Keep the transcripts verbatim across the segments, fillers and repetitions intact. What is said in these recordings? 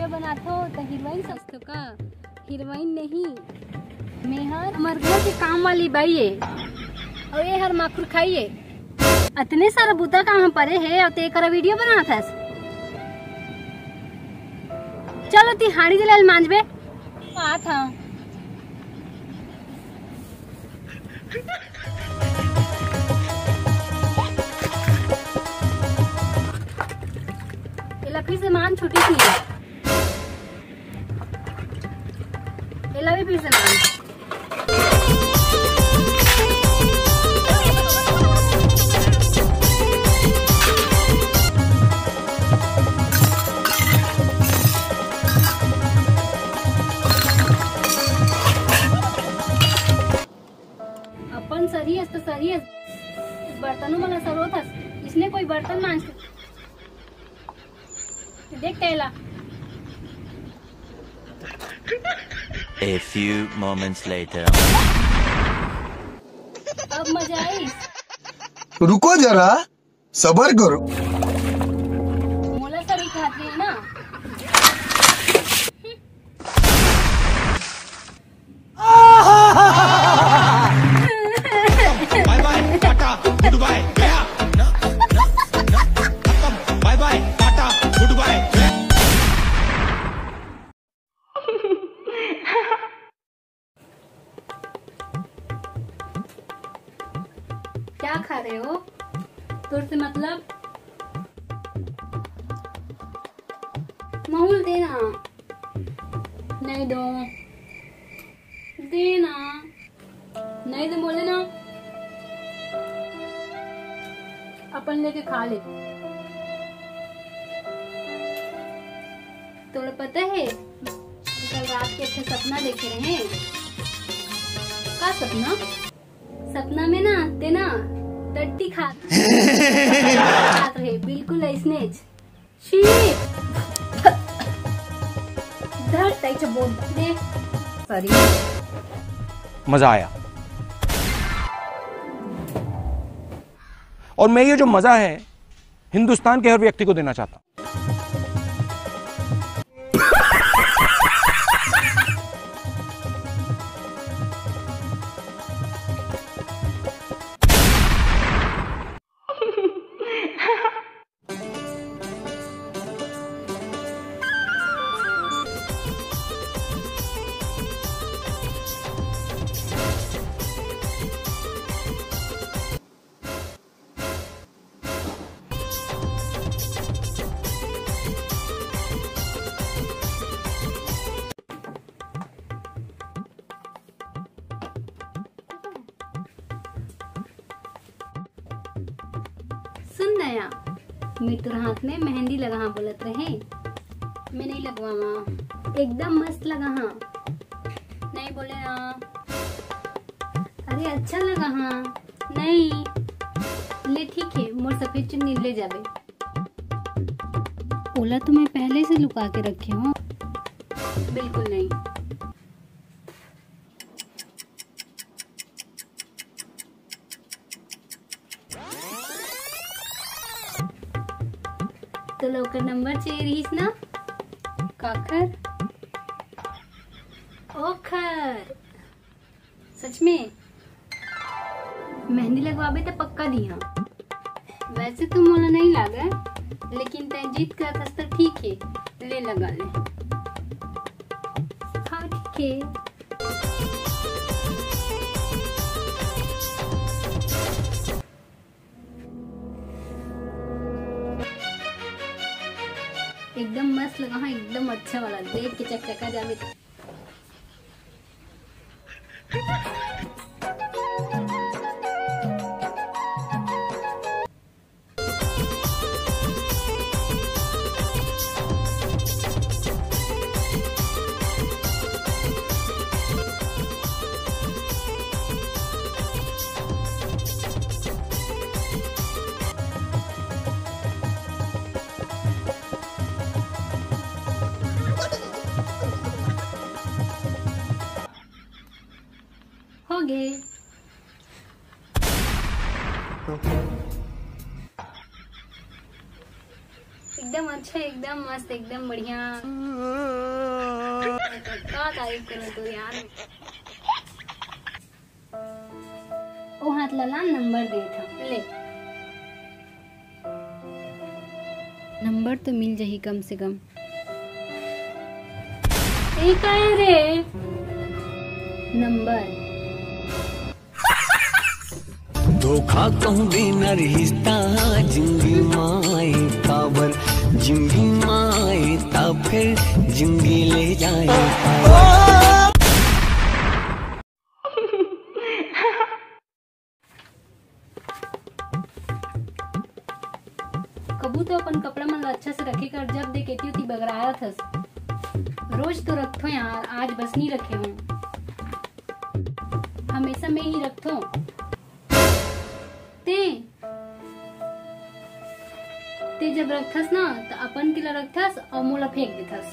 बनाथो त हीरोइन समझथो का? हीरोइन नहीं, मेहर हमर घर के काम वाली बाई ए, अउ ए हर माखुर खाई ए। अतने सारा बुता काम हम परे हे, अउ ते करा वीडियो बनात हस। चलो ती हाड़ी दे ले मांजबे। आत हंव। एला फिर से मान छुटी थी। एला भी फिर से मान। अपन सरियस तो सरियस, बर्तनों वाला सरोत हस, इसने कोई बर्तन मांज के देख कैला। A few moments later. अब मजा आई। रुको जरा, सबर करो। मोला सरी खात रही ना। Bye bye, tata, goodbye, गया। Bye bye, tata, goodbye, गया। क्या खा रहे हो? तोर से मतलब? माहौल देना। नहीं दो। देना। नहीं तो बोले ना, अपन लेके खा ले। तोला पता है, कल रात के अच्छा सपना देखे रहे। का सपना? सपना में ना, ते ना टट्टी खा, खात रहे, बिल्कुल ऐसने। शी। धर, तई च बोल दे। सॉरी। मजा आया। और मैं ये जो मजा है, हिंदुस्तान के हर व्यक्ति को देना चाहता हूँ। सुन नया, मैं तोर हाथ में मेहंदी लगाहा बोलत रहे, मैं नहीं लगवावा। एकदम मस्त लगाहा। नहीं बोले ना। अरे अच्छा लगाहा। नहीं। ले ठीक है, मोर सफेद चुन्नी ले जाबे। ओला तो मैं पहले से लुका के रखे हूँ। बिल्कुल नहीं। तो ओकर नंबर चाहिए रहीस ना? काखर? ओखर। सच में? मेहंदी लगवाबे त पक्का दिहा। वैसे तो मोला नहीं लागे, लेकिन तैं जिद करत हस त ठीक है, ले लगा ले। हाँ ठीक है। एकदम मस्त लगा, हाँ एकदम अच्छा वाला, देख के चकचका जाबे। एकदम अच्छा, एकदम मस्त, एकदम बढ़िया। का तारीफ करूं तोर यार। ओ हाथ ला लान नंबर देत हंव। ले। नंबर तो मिल जाही कम से कम। ए काय रे? नंबर। धोखा कहूँ देना रिश्ता जिंदगी माए काबर, जिंदगी माए ता फिर जिंदगी ले जाए काबर। कभू तो अपन कपड़ा मन ला अच्छा से रखे कर, जब देख एती ओती बगरावत हस। रोज तो रखथो यार, आज बस नी रखे हूँ, हमेशा मैं ही रखथो। ते, ते जब रखथस ना, त अपन के ला रखथस अउ मोला फेंक देथस।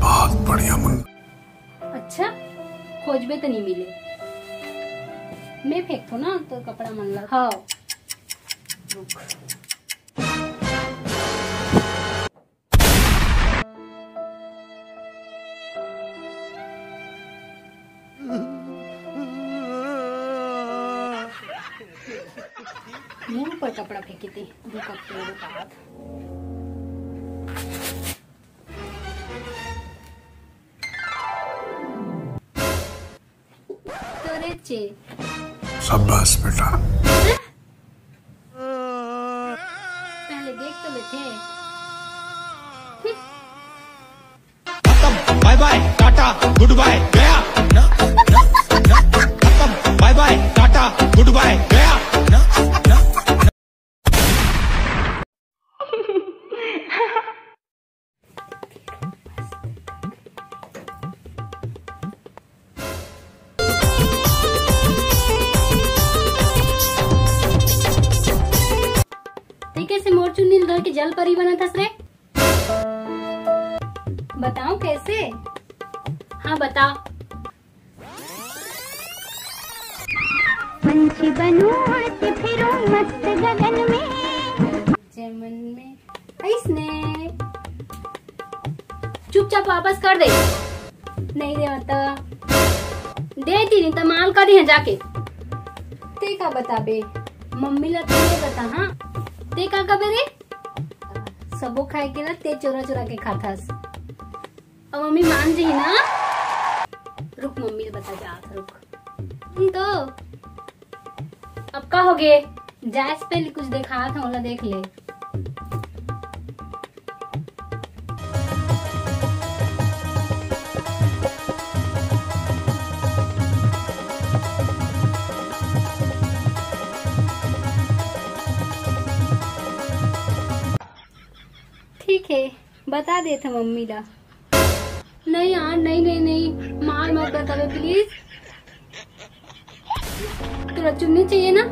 बहुत बढ़िया मुन्ना। अच्छा, खोजबे त नी मिले। मैं फेंकथो ना तोर कपड़ा मन ला। हाँ। रुक। मुंह पर कपड़ा फेंकी थी। रुक, अब तेरे बात। तोरे चे। शाबाश बेटा। पहले देख तो लेते। खत्म, bye bye, Tata, good bye, गया। खत्म, bye bye, Tata, good bye, गया। ते कैसे मोर चुन्नी ल धर के जल परी बनत हस रे? बताओ कैसे? हाँ, बता। पंछी बनूं उड़ते फिरूं मस्त गगन में। जय मन में अइसने। चुपचाप वापस कर दे। नहीं दे त दे दी, नहीं त माल का दे जाके। ते का बताबे? मम्मी ला तो ये बता, हाँ? ते का कबे रे? सबो खाए के ना, ते चोरा चोरा के खाथस। अब मम्मी मान जाही ना। रुक, मम्मी ल बता के आत, रुक। तो अब का हो गे? जाए से पहले कुछ देखा था, ओला देख ले। ठीक है, बता देत ह मम्मी ला। नहीं यार, नहीं, नहीं, नहीं, मार मत बतावे please। तोला चुन्नी चाहिए ना?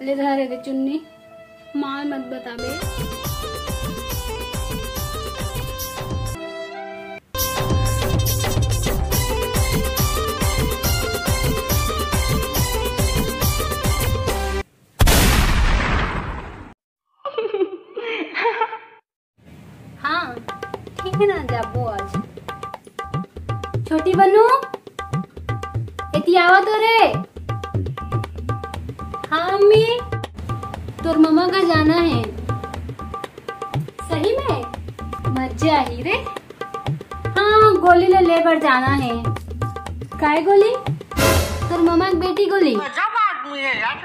ले धर रे चुन्नी, मार मत बतावे। हाँ, ठीक है ना, जाबो आज। छोटी बनू, एती आवा तो रे। हाँ अम्मी, तोर ममा का जाना है। सही में? मजा आही रे। हाँ, गोली ले, ले बर जाना है। काय गोली? तोर ममा के बेटी गोली। गजब आदमी है यार।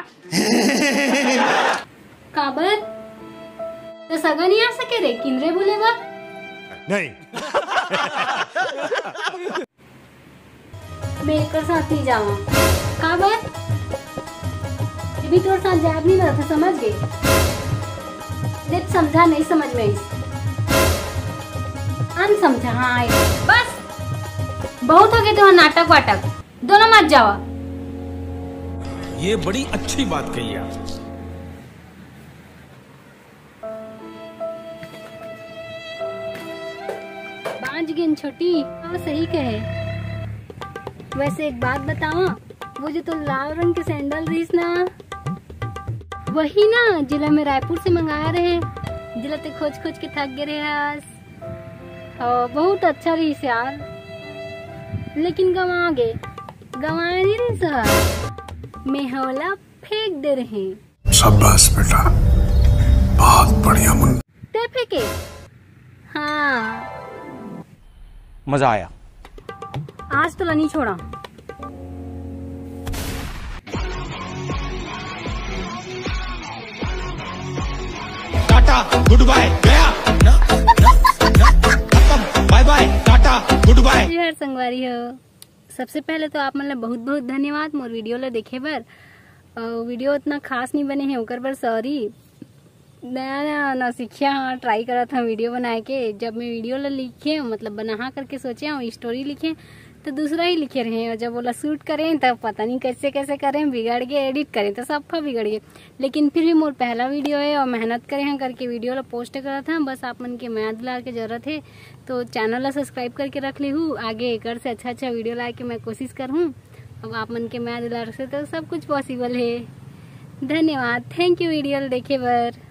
काबर? तो सगा नहीं आ सके रे किंदरे बोले बर? नहीं। मैं एकर साथ नहीं जावा। काबर? ये भी तोर साथ जाब नहीं मिलता, समझ गई? देख, समझा नहीं समझ में इस। अन समझा, हाँ, आए। बस, बहुत हो गए तुम्हारा नाटक वाटक। दोनों मत जावा। ये बड़ी अच्छी बात कही आप। बांच गेन छोटी, हाँ, सही कहे। वैसे एक बात बतावा, वो जो तो लाल रंग के सैंडल रहीस ना, वही ना, जिला में रायपुर से मंगाया रहे। जिला ते खोज खोज के थक गे रहे हस। हाँ, बहुत अच्छा रहिस यार, लेकिन गंवा गे। गंवाए नहीं रहिस हस, मैं ओला फेंक दे रहे। शाबाश बेटा, बहुत बढ़िया मुन्ना। ते फेंके? हाँ। मजा आया। आज तो ला नहीं छोड़ा। टाटा गुड बाय गया। खत्म, बाय बाय, टाटा गुड बाय। जी हर संगवारी हो, सबसे पहले तो आप मन ला बहुत बहुत धन्यवाद मोर वीडियो ला देखे बर। अउ वीडियो उतना खास नहीं बने हे, ओकर बर सॉरी। नया नया नौसिखिया हाँ, ट्राई करत हूँ वीडियो बनाए के। जब मैं वीडियो ला लिखे हूँ, मतलब बनाहा करके सोचे हूँ, स्टोरी लिखे, तो दूसरा ही लिखे रहे, और जब ओला शूट करें तब पता नहीं कैसे कैसे करें, बिगड़ गए, एडिट करें तो सब बिगड़ गए। लेकिन फिर भी मोर पहला वीडियो है और मेहनत करे हैं करके वीडियो ला पोस्ट करत हूँ। बस आप मन के मया दुलार के जरूरत है, तो चैनल ला सब्सक्राइब करके रख ली हूँ। आगे एकर से अच्छा अच्छा वीडियो लाए के मैं कोशिश कर हूँ। अब आप मन के मया दुलार से तो सब कुछ पॉसिबल है। धन्यवाद, थैंक यू वीडियो ला देखे बर।